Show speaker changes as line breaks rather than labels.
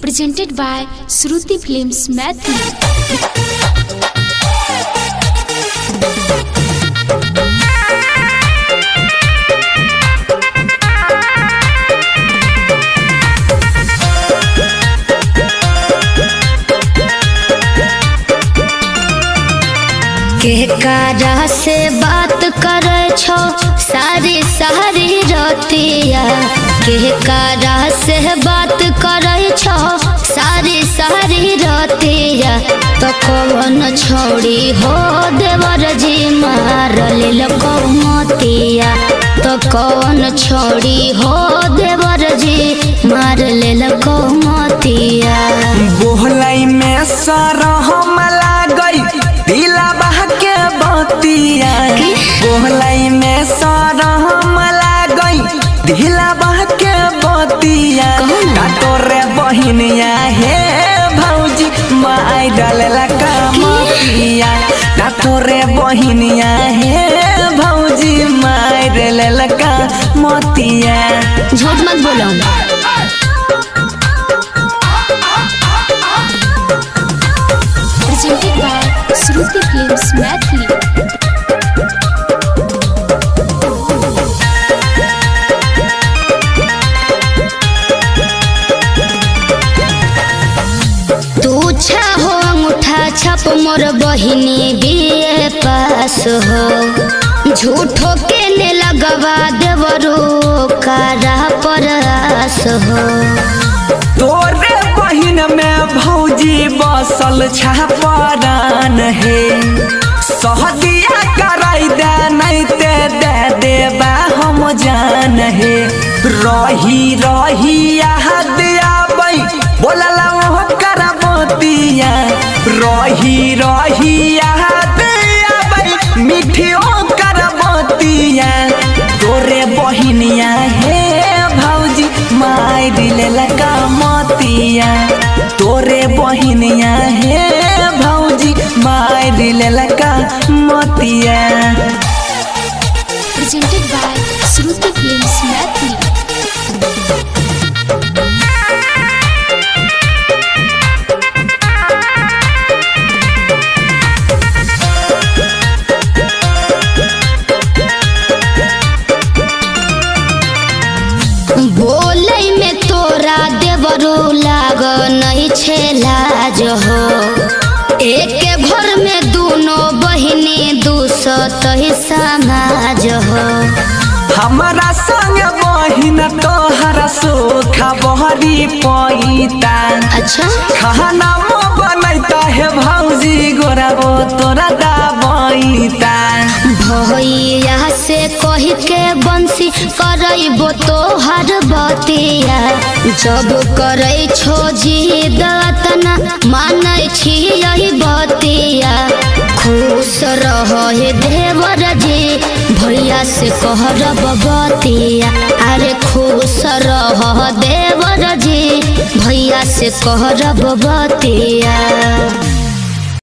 Presented by Shruti Films Maithili.
केकरा से बात करे छो सारी सारी रतिया, केकरा से बात करे छो सारी सारी रतिया। तो कौन छोड़ी हो देवर जी मार लेल कौमतिया, तो कौन छोड़ी हो देवर जी मार लेल कौमतिया।
बोहलाई में सरहम लागई दिला के बतिया, बोहलाई में सरहम लागई दिला के बतिया। का तोरे बहिनिया हे भौजी माई डालेला कामतिया, का तोरे बहिनिया हे भौजी माई डालेला कामतिया।
झूठ मत बोलो।
Presented by Shruti Films Maithili.
तू हो अंगूठा छप मोर बहिनी बीए पास हो, झूठो के ने लगवा देवरो कारा पर आस हो।
तोरे बहिन में भौजी बसल छापरान हे, सहदिया कराई दे नहीं ते दे देबा हम जान हे। रही रही याद आबै बोलला ओह करबतिया, रही रही याद आबै मिठियो करबतिया। तोरे बहिनिया हे भौजी माई दिलेला कामतिया, तोरे बहिनिया हे भौजी माई दिलेला कामतिया।
Presented by Shruti Films Maithili.
बोलै में तोरा देवरो लाग नहीं छे लाज हो, एक घर में दोनों बहिनी दू सौ तही समाज हो।
हमारा संग बहिन तोहरा सोखा बहरी पैता,
अच्छा
खाना बनैता हे भौजी गोराबो तोरा दाबैता।
भैया से कह के बंसी करैबो तोहर बतिया, जब करै छो जिद तना मानै छी यही बतिया। खुश रहे देवर जी भैया से कहरब बतिया, अरे खुश रह देवर जी भैया से कहरब बतिया।